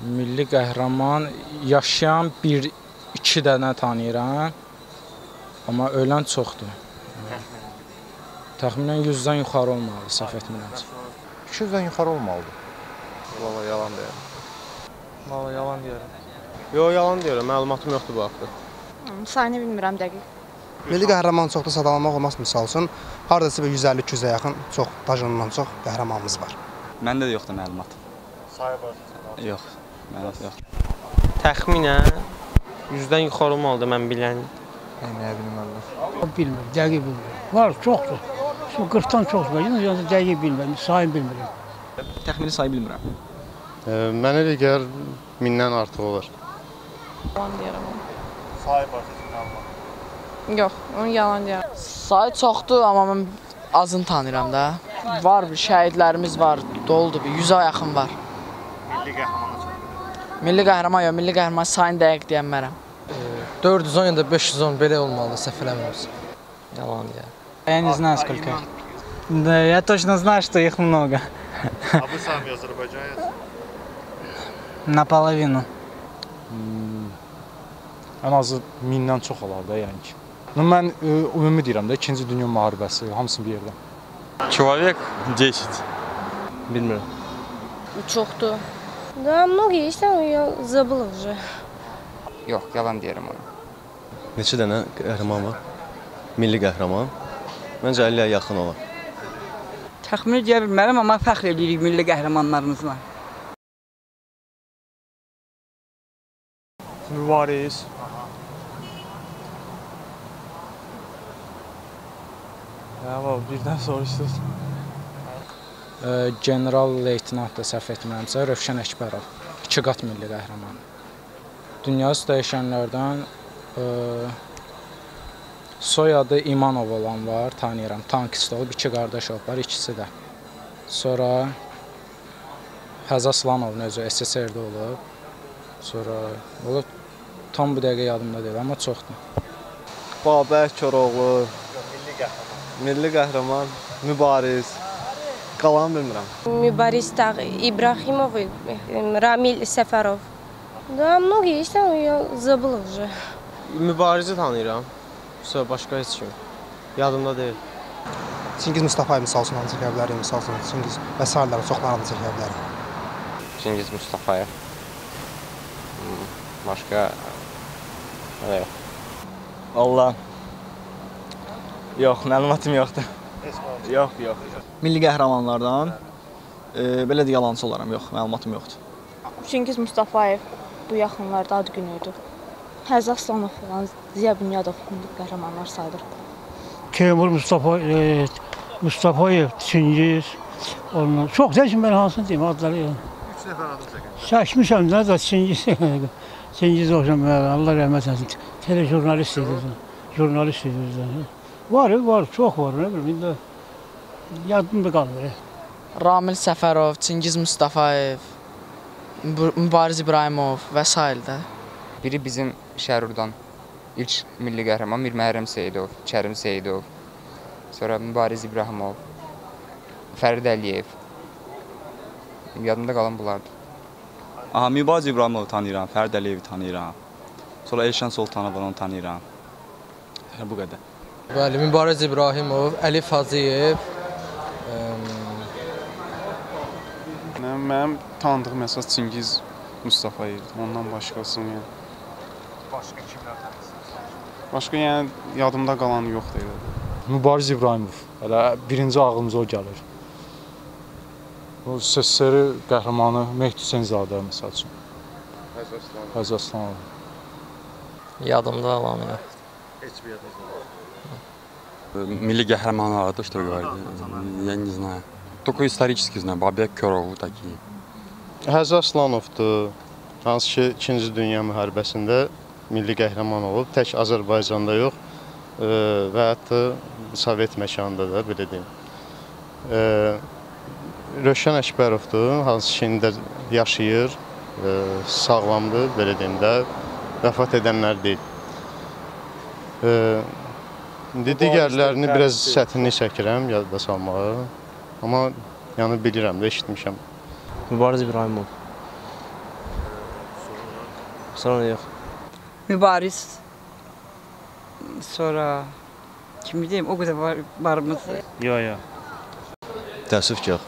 Milli qəhrəman yaşayan 1-2 dənə tanıyıram. Amma ölən çoxdur. Təxminən 100-dən yuxarı olmalıdır, səhv etmirəmsə. 200-dən yuxarı olmalıdır. Valla yalan deyirəm. Valla yalan deyirəm. Yox, yalan deyirəm, məlumatım yoxdur bu haqda. Sayını bilmirəm dəqiq. Milli qəhrəman çoxda sadalamaq olmaz, misal üçün. Hardasa bir 150-200-ə yaxın çox, dajından çox qəhrəmanımız var. Məndə də yoxdur məlumat. Sayı var? Yox, məlumat yoxdur. Təxminən 100-dən yuxarı olmalıdır, mən bilən. Nə bilim Allah. Bilmirəm, dəqiq bilmirəm. Var, çoxdur. 40-dan çoxdur. Yəni dəqiq bilmirəm, sayını bilmirəm. Təxmini sayı bilmirəm. Mənə elə gəlir 1000-dən artıq olar. Yalan deyirəm onu. Sayı var, heç məlumat? Yox, onu yalan deyirəm. Sayı çoxdur, amma mən azını tanıyıram da. Var, bir şəhidlərimiz var, doludur, bir 100-ə yaxın var. Milli qəhrəmana çoxdur. Milli qəhrəman yox, milli qəhrəman sayını dəqiq deyənmərəm. 410 ya da 510 belə olmalıdır, səhv eləmirəmsə. Yalan deyirəm. Я не знаю, сколько их. Да, я точно знаю, что их много. А вы сами азербайджанец? Наполовину. Ən azı 1000-dən çox olar da, yəni ki. Mən ümumi deyirəm də, İkinci Dünya müharibəsi, hamısını bir yerdən. Человек 10. Bilmirəm. Çoxdur. Да, много есть, но я забыла уже. Yox, yalan deyirəm ona. Neçə dənə qəhrəman var? Milli qəhrəman. Məncə 50-yə yaxın olar. Təxmin edə bilmərəm, amma fəxr edirik milli qəhrəmanlarımızla. Mübariz. Ya, birdən soruşdunuz. General leytenant da səhv etmirəmsə, Rövşən Əkbərov. 2 qat milli qəhrəmanı. Dünyası dəyişənlərdən soyadı İmanov olan var, tanıyıram. Tankist olub, 2 qardaş olublar, ikisi də. Sonra Həzi Aslanovun özü SSR-də olub. Sonra ola, tam bu dəqiqə yadımda deyil, amma çoxdur. Babək Koroğlu. Milli qəhrəman. Milli qəhrəman, Mübariz. Qalanı bilmirəm. Mübariz İbrahimov, Ramil Səfərov. Да, много есть, но я забыла уже. Mübarizi tanıyıram. Başqa heç kim. Yadımda deyil. Çingiz Mustafayev misal üçün adını çəkə bilərik, misal üçün Çingiz və sairələri çoxlarını çəkə bilərik. Çingiz Mustafayev. Başqa yox. Valla. Yox, məlumatım yoxdur. Yox, yox. Milli qəhrəmanlardan belə də yalançı olaram, yox, məlumatım yoxdur. Çingiz Mustafayev bu yaxınlarda ad günü idi. Həzi Aslanov falan, Ziya Bünyadov milli qəhrəmanlar sayılır. Teymur Mustafayev, Çingiz, onlar. Çox deyil, mən hansını deyim, adları. 3 nəfər adını çəkin. Çəkmişəm də Çingiz. Çingiz olsun, Allah rəhmət eləsin. Telejurnalist idi. Jurnalist idi. Var, var, çox var, nə bilim, indi yadımda qalmır. Ramil Səfərov, Çingiz Mustafayev, Mübariz İbrahimov və sair də. Biri bizim Şərurdan ilk milli qəhrəman Mir Məhərrəm Seyidov, Kərim Seyidov, sonra Mübariz İbrahimov, Fərid Əliyev. Yadımda qalan bunlardır. Aha, Mübariz İbrahimovu tanıyıram, Fərid Əliyevi tanıyıram. Sonra Elşən Sultanov, onu tanıyıram. Yəni bu qədər. Bəli, Mübariz İbrahimov, Əlif Hacıyev. Mənim tanıdığım əsas Çingiz Mustafayevdir. Ondan başqasını yəni. Başqa kimlər tanıyırsınız? Başqa yəni yadımda qalanı yoxdur elə də. Mübariz İbrahimov. Elə birinci ağlımıza o gəlir. O SSR qəhrəmanı Mehdi Hüseynzadə məsəl üçün. Həzi Aslanov. Həzi Aslanov. Yadımda alan yox. Heç bir yadınızda yox. Milli qəhrəmanlar, то, что говорили, я не знаю. Только исторически знаю, Babək Koroğlu такие. Həzi Aslanovdur, hansı ki İkinci Dünya müharibəsində milli qəhrəman olub, tək Azərbaycanda yox və hətta Sovet məkanında da, belə deyim. Rövşən Əkbərovdur, hansı ki indi yaşayır, sağlamdır, belə deyim də, vəfat edənlər deyil. İndi digərlərini biraz çətinlik çəkirəm yadda salmağı, amma yəni bilirəm də, eşitmişəm. Mübariz İbrahimov. Sonra yox. Mübariz. Sonra kimi deyim, o qədər var, varımız. Yox, yox. Təəssüf ki, yox.